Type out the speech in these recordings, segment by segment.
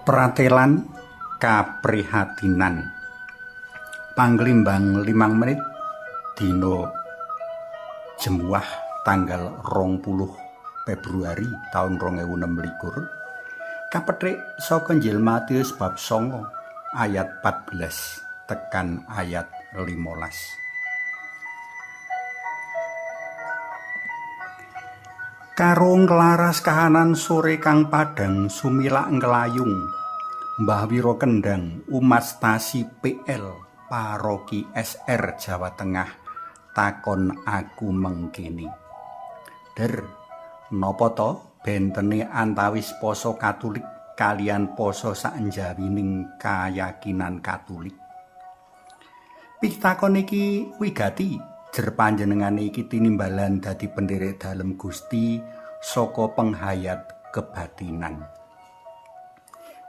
Pratelan kaprihatinan. Panglimbang 5 menit dina Jemuah tanggal 20 Februari taun 2026 kapethik saka Injil Matius bab 9 ayat 14 tekan ayat 15. Karo nglaras kahanan sore kang padhang sumilak nglayung Mbah Wiro Kendang umat stasi PL Paroki SR Jawa Tengah takon aku mengkene. Der, napa to bentene antawis poso Katolik kalian poso saknjawining kayakinan Katolik? Pitakon iki wigati jer panjenengane iki tinimbalan dadi penderek dalem Gusti saka penghayat kebatinan.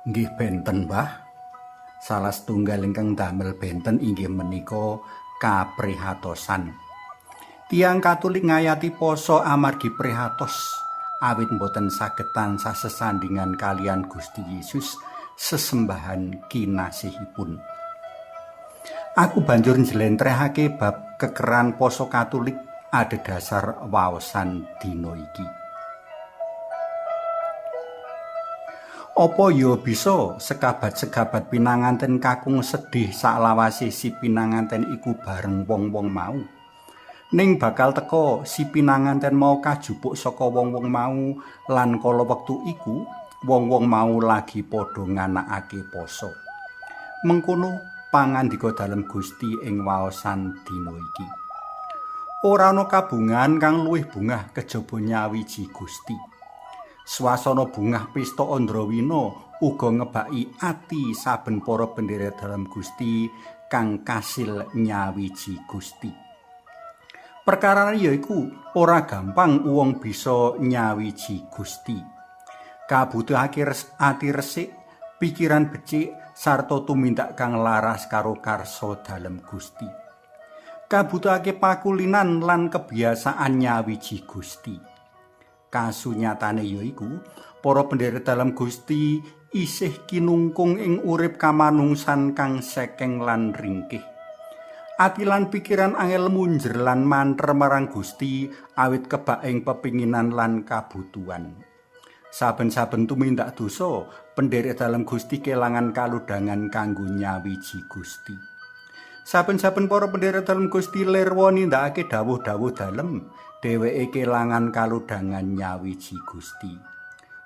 Nggih benten, Mbah. Salah setunggal ingkang damel benten inggih menika kaprihatosan. Tiyang Katolik ngayati poso amargi prihatos awit mboten saged tansah sesandingan kalian Gusti Yesus sesembahan kinasihipun. Aku banjur njlentrehake bab kekeran poso Katolik adhedhasar waosan dina iki. Apa ya bisa sekabat-sekabat pinanganten kakung sedih saklawase si pinanganten iku bareng wong-wong mau? Ning bakal teka si pinanganten mau kajupuk saka wong-wong mau lan kala wektu iku wong-wong mau lagi padha nganakake poso. Mengkono pangandika dalem Gusti ing waosan dina iki. Ora ana kabungan kang luwih bungah kejaba nyawiji Gusti. Swasana bungah pesta Andrawina uga ngebaki ati saben para penderek dalem Gusti kang kasil nyawiji Gusti. Perkarane yaiku ora gampang wong bisa nyawiji Gusti. Kabutuhake ati resik, pikiran becik sarta tumindak kang laras karo karsa dalem Gusti. Kabutuhake pakulinan lan kebiasaan nyawiji Gusti. Kasunyatane yaiku para penderek dalem Gusti isih kinungkung ing urip kamanungsan kang sekeng lan ringkih. Ati lan pikiran angel munjer lan manter marang Gusti awit kebak ing pepinginan lan kabutuhan. Saben-saben tumindak dosa, penderek dalem Gusti kelangan kalodhangan kanggo nyawiji Gusti. Saben-saben para penderek dalem Gusti lirwa nindakake dawuh-dawuh dalem, dheweke kelangan kalodhangan nyawiji Gusti.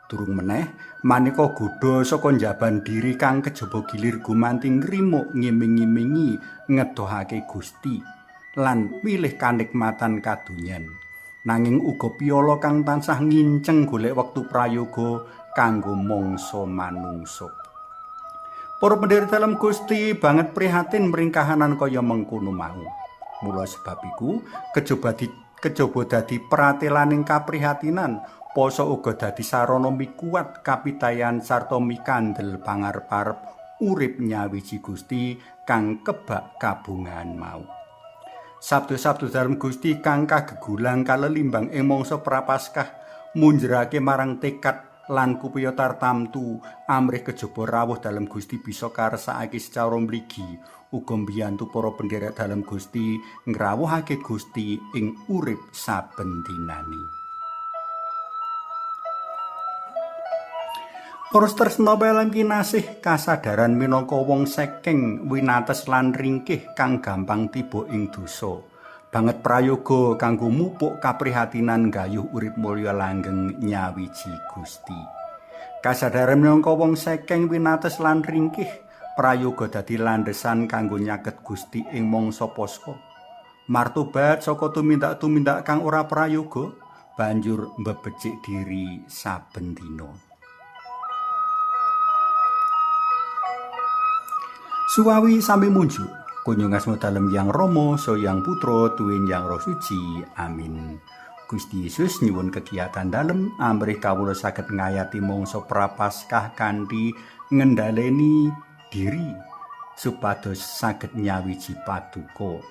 Durung meneh maneka godha saka njaban diri kang kejaba gilir gumanti ngrimuk ngiming-imingi ngedohake Gusti lan milih kanikmatan kadonyan. Nanging uga piala kang tansah nginceng golek wektu prayoga kanggo mangsa manungsa. Para penderek dalem Gusti banget prihatin mring kahanan kaya mengkono mau. Mula sebab iku kejaba dadi pratelaning kaprihatinan, poso uga dadi sarana mikuwat kapitayan sarta mikandel pangarep-arep urip nyawiji Gusti kang kebak kabungahan mau. Sabda-sabda dalem Gusti kang kagegulang kalelimbang ing mangsa Prapaskah munjerake marang tekad lan kupaya tartamtu amrih kejaba rawuh dalem Gusti bisa karesakake secara mligi uga mbiyantu para penderek dalem Gusti ngrawuhake Gusti ing urip saben dinane. Para tresna pelem kinasih kasadaran minangka wong sekeng winates lan ringkih kang gampang tiba ing dosa. Banget prayoga kanggo mupuk kaprihatinan gayuh urip mulya langgeng nyawiji Gusti. Kasadaran minangka wong sekeng winates lan ringkih prayoga dadi landhesan kanggo nyaket Gusti ing mangsa Paskah. Martobat saka tumindak-tumindak kang ora prayoga banjur mbebecik diri saben dina. Suwawi sami munjuk kunjung asma dalem Yang Rama, Yang Putra, tuwin Yang Roh Suci. Amin. Gusti Yesus nyuwun kegiatan dalem amrih kawula saged ngayati mangsa Prapaskah kanthi ngendhaleni diri supados saged nyawiji paduka.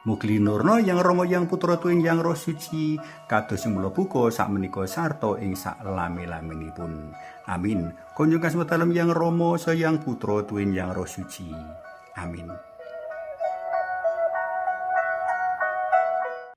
Mugi linurna Yang Rama Yang Putra tuwin Yang Roh Suci kados mula buka sakmenika sarta ing saklami-laminipun. Amin. Kunjung kasma dalem Yang Rama Sang Yang Putra tuwin Yang Roh Suci. Amin.